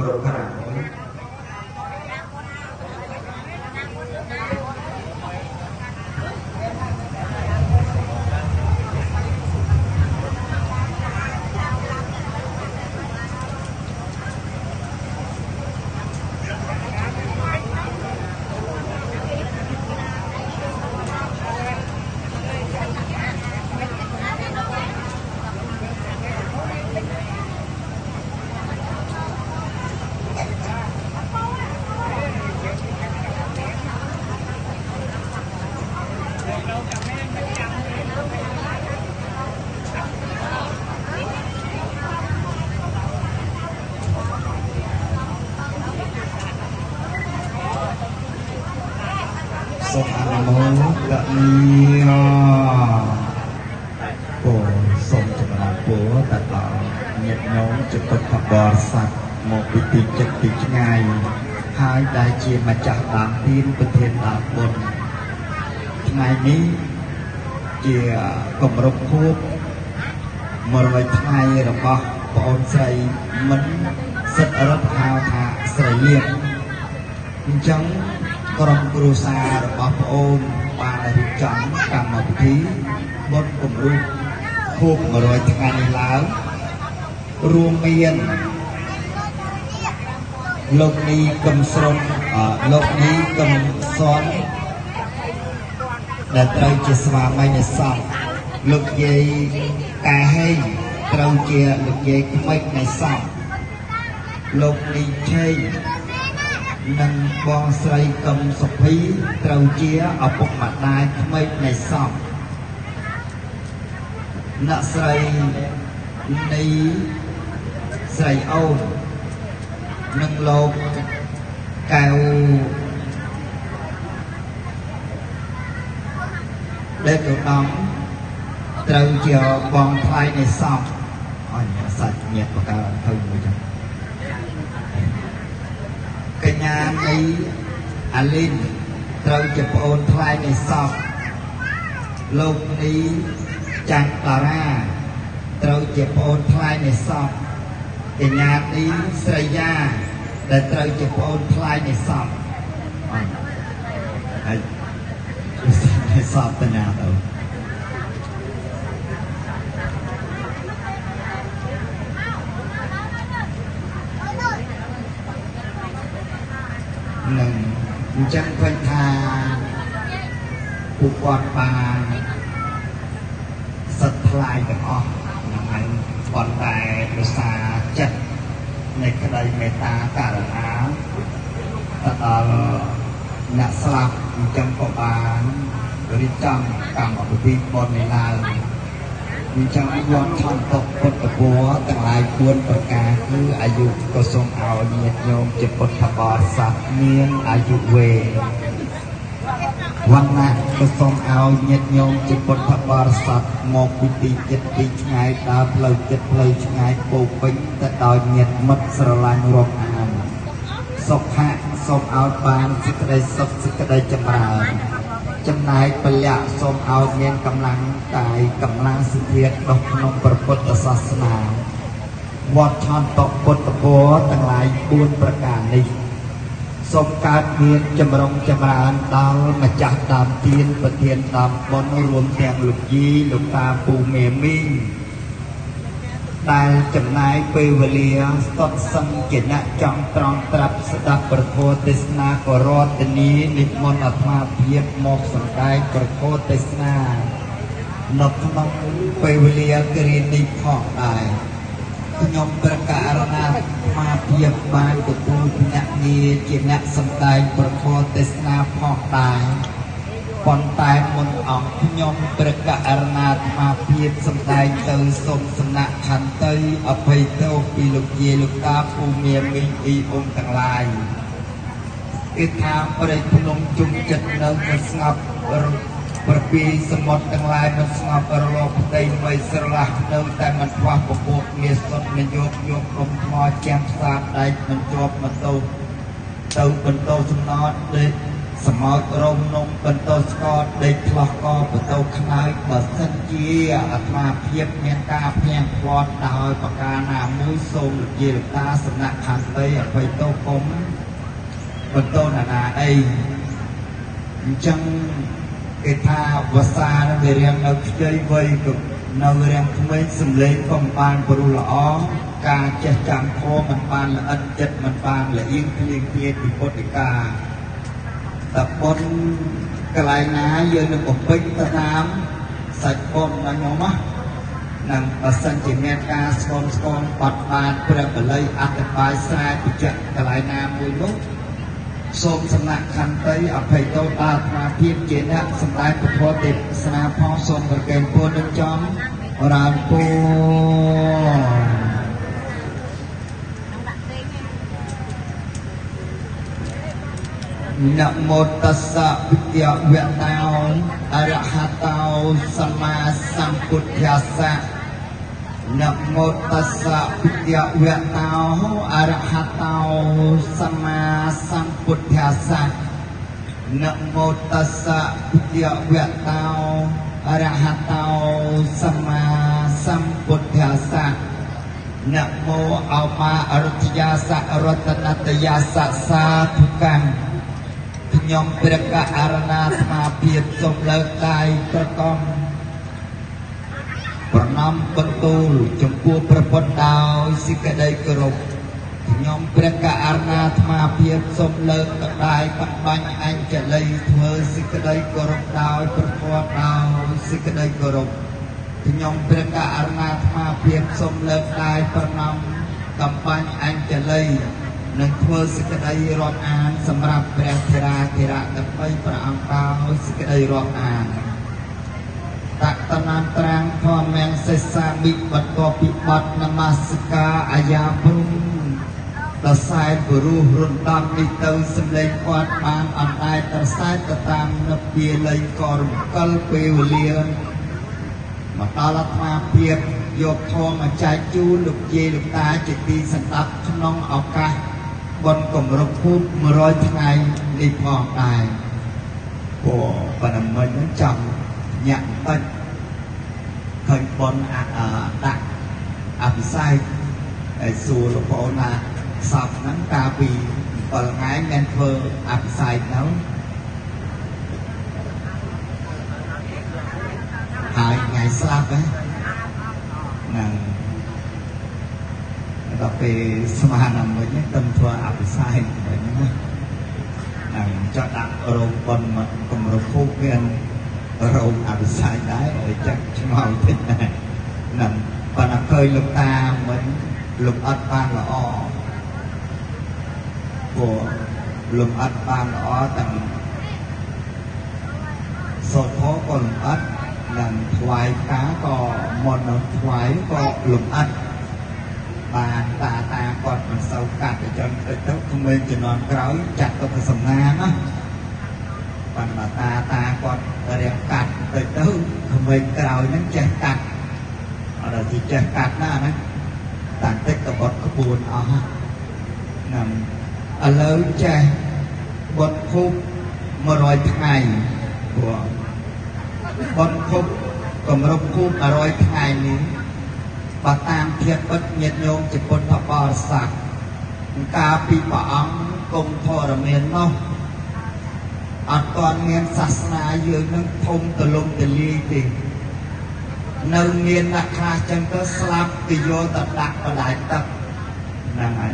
រពក្រោយសូមអនុមោទនាពរសូមចម្រើនពរទៅដល់ញាតិញោមជាពុទ្ធបរិស័ទមកពីទីជិតទីឆ្ងាយហើយដែលជាម្ចាស់ដើមទានប្រធានដើមបុណ្យថ្ងៃនេះជាគម្រប់ខួប100ថ្ងៃរបស់ប្អូនស្រីមិនសិទ្ធរដ្ឋហៅថាស្រីលៀបអញ្ចឹងក្រុមគ្រួសាររបស់ប្អូនបានរៀបចំកម្មវិធីបុណ្យគម្រប់ខួប100ថ្ងៃនេះឡើងរួមមានលោកនីកឹមស្រុនលោកនីកឹមសនដែលត្រូវជាស្វាមីនៃសពលោកយាយកែហេងត្រូវជាលោកយាយក្មេកនៃសពលោកនីឆេងនិងបងស្រីកឹមសុភីត្រូវជាឪពុកម្ដាយក្មេកនៃសពអ្នកស្រីនីស្រីអូននិងលោកកែវដេកឧត្តមត្រូវជាបងថ្លៃនៃសពអញសាច់ញាតិបកើតឃើញមួយចឹងកញ្ញានៃអាលីនត្រូវជាប្អូនថ្លៃនៃសពលោកនីច័ន្ទតារាត្រូវជាប្អូនថ្លៃនៃសពកញ្ញានីស្រីយ៉ាដែលត្រូវជាប្អូនថ្លៃនៃសពហើយនៃសពតាណាទៅនឹងអញ្ចឹងឃើញថាពួកគាត់បានសិតថ្លៃទាំងអស់ហ្នឹងហើយប៉ុន្តែដោយសារចិត្តនៃក្តីមេត្តាករុណាទៅដល់អ្នកស្លាប់អញ្ចឹងក៏បានរៀបចំកម្មវិធីបុណ្យនេះឡើងអញ្ចឹងវត្តឆន្ទពុទ្ធពរទាំងឡាយ4ប្រការគឺអាយុក៏សូមឲ្យញាតិញោមជាពុទ្ធបរិស័ទមានអាយុវែងវណ្ណៈក៏សូមឲ្យញាតិញោមជាពុទ្ធបរិស័ទមកពីទីជិតទីឆ្ងាយដើរផ្លូវជិតផ្លូវឆ្ងាយពោពេញទៅដោយញាតិមិត្តស្រឡាញ់រាប់អានសុខៈសូមឲ្យបានសេចក្តីសុខសេចក្តីចម្រើនចំណែកពលៈសូមឲ្យមានកម្លាំងកាយកម្លាំងសទ្ធាដុះក្នុងព្រះពុទ្ធសាសនាវត្តឆន្ទពុទ្ធពរទាំងឡាយ4ប្រការនេះសូមកើតមានចម្រុងចម្រើនដល់ម្ចាស់ដើមទានប្រធានដើមបុណ្យរួមទាំងលោកយាយលោកតាពូមេមីងដែលចំណាយពេលវេលាស្ទាត់សឹងជាអ្នកចង់ត្រង់ត្រាប់ស្ដាប់ព្រះធម៌ទេសនាក៏រតនីនិមន្តអាត្មាភាពមកសម្ដែងព្រះធម៌ទេសនានៅក្នុងពេលវេលាគ្រានេះផងដែរខ្ញុំប្រកាសណាអាត្មាភាពបានទទួលភ្នាក់ងារជាអ្នកសម្ដែងព្រះធម៌ទេសនាផងដែរប៉ុន្តែមុនអង្គខ្ញុំប្រកាសណាអាត្មាភាពសម្ដែងទៅសូមសំណាក់ខន្តីអភ័យទោសពីលោកយាយលោកតាពូមាមីងអ៊ីអ៊ំទាំងឡាយគេថាព្រៃភ្នំជុំចិត្តនៅមិនស្ងប់ប្រពីសមុទ្រទាំងឡាយមិនស្ងប់រលកផ្ទៃមីស្រឡះនៅតែមិនខ្វះពពួកមាសុទ្ធមិនយកយកដុំថ្មចាំផ្សារដែកមិនជាប់ម៉ូតូទៅបន្តសំណត់ដេក សមោចរោមនំបន្តស្កដេកឆ្លោះកបន្ទោខ្នើយបើសិនជាអាត្មាភាពមានការភៀងភ្លាត់ដោយប្រការណាមួយសូមលោកយាយលោកតាសំណាក់ខន្តីអភ័យទោសគុំបន្តណានាអីអញ្ចឹងគេថាវសានឹងវារៀងនៅខ្ចីវ័យក៏នៅរៀងក្មេងសំឡេងក៏មិនបានព្រោះល្អការចេះចាំធម៌មិនបានល្អិតចិត្តមិនបានល្អៀងភ្លៀងភ្លាពីពុទ្ធិកាតបុណ្យកន្លែងណាយើងនឹងបំពេញទៅតាមសាច់បុណ្យណាញោមណានឹងបើសិនជាមានការស្គមស្គមបាត់បានព្រះបាលីអធិប្បាយស្រែបញ្ជាក់កន្លែងណាមួយនោះសូមសំណាក់ខន្តីអភ័យទោសដល់អាត្មាភាពជាអ្នកសម្ដែងពធទេសនាផងសូមប្រកេនពរនឹងចំរានពរនមោតស្សៈវិទ្យាវតោអរហតោសម្មាសម្ពុទ្ធស្សៈនមោតស្សៈវិទ្យាវតោអរហតោសម្មាសម្ពុទ្ធស្សៈនមោតស្សៈវិទ្យាវតោអរហតោសម្មាសម្ពុទ្ធស្សៈនមោអមាអរុទ្ធយាសៈរតនតយាសៈសាធុកម្មខ្ញុំព្រះករុណាអាត្មាភាពសូមលើកដៃប្រកបប្រណម្យបន្ទូលចំពោះព្រះពុទ្ធដោយសេចក្តីគោរពខ្ញុំព្រះករុណាអាត្មាភាពសូមលើកដៃបបាញ់អញ្ជលីធ្វើសេចក្តីគោរពដោយព្រះធម៌ដោយសេចក្តីគោរពខ្ញុំព្រះករុណាអាត្មាភាពសូមលើកដៃប្រណម្យកំបាញ់អញ្ជលីនឹងធ្វើសេចក្តីរាប់អានសម្រាប់ព្រះធរាធិរៈទាំងបីព្រះអង្គដោយសេចក្តីរាប់អានតតនាត្រាំងធម្មងសេសាមិបន្ទាប់ពីបទនមស្ការអាយាព្រំដល់សែនបុរុសរំដំនេះទៅសម្លេងគាត់បានអណ្ដែតត្រសែតទៅតាមនិព្វាល័យក៏រំកិលពេលវេលាមកដល់អាត្មាភាពយកធម៌មកចែកជូនលោកយាយលោកតាជាទីសន្តាប់ក្នុងឱកាសបុណ្យគម្រប់ខួប100ថ្ងៃនេះផងដែរព្រោះបណ្ឌមិញហ្នឹងចាំញាក់តិចឃើញបុណ្យដាក់អភិសេកហើយសួរលោកប្អូនថាសពហ្នឹងកាលពី7ថ្ងៃមានធ្វើអភិសេកទៅហើយថ្ងៃស្លាប់ហ្នឹងដល់ពេលស្មានដល់វិញទៅធ្វើអភិសេកវិញណាហ្នឹងចង់ដាក់រោងបុណ្យមកគម្រប់ខួបមានរោងអភិសេកដែរឲ្យចាក់ឆ្ងល់តិចដែរហ្នឹងប៉ុន្តែឃើញលោកតាមិនលោកអត់បានល្អព្រោះលោកអត់បានល្អទាំងសូត្រធម៌ក៏លំអិតនិងថ្វាយផ្កាក៏មុននឹងថ្វាយក៏លំអិតបានតាតាគាត់មិនសូវកាត់អញ្ចឹងទៅទៅក្មេងជំនាន់ក្រោយចាត់ទៅសំណាងណាបានតាតាគាត់រៀងកាត់ទៅទៅក្មេងក្រោយហ្នឹងចេះកាត់អត់ដល់ចេះកាត់ណាណាតាតិចក៏បត់ក្បួនអស់ហ្នឹងឥឡូវចេះបត់ខូប100ថ្ងៃព្រោះបត់ខូបគម្រប់ខូប100ថ្ងៃនេះបើតាមធាតុពិតញាតិញោមជាពុទ្ធបរិស័ទកាលពីព្រះអង្គគង់ធរមាននោះអត់ទាន់មានសាសនាយើងនឹងធំទលំទលាយទេនៅមានអ្នកខ្លះចឹងទៅស្លាប់គេយកទៅដាក់បណ្ដែតទឹកហ្នឹងហើយ